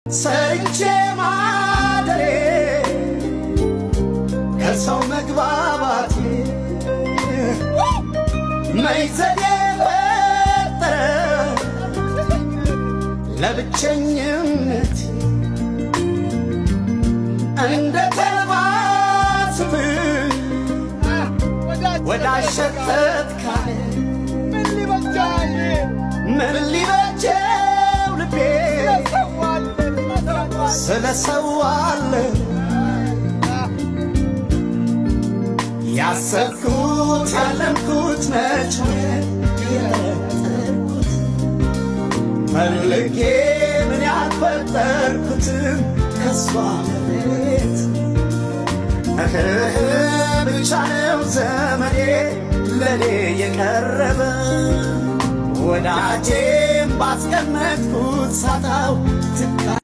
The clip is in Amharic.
ሰርቼ ማደሬ ከሰው መግባባቴ መይዘዴ ፈጠረ ለብቸኝነት እንደ ተልባ ስፍር ወዳሸተት ካለ ምን ሊበጀው ልቤ ስለ ሰው አለ። ያሰብኩት ያለምኩት መች የጠረጠርኩት ፈልጌ ምን ያልፈጠርኩትም ከሷ መሬት እህህ ብቻ ነው ዘመዴ ለኔ የቀረበ ወዳጄም ባስቀመጥኩት ሳጣው ትካ።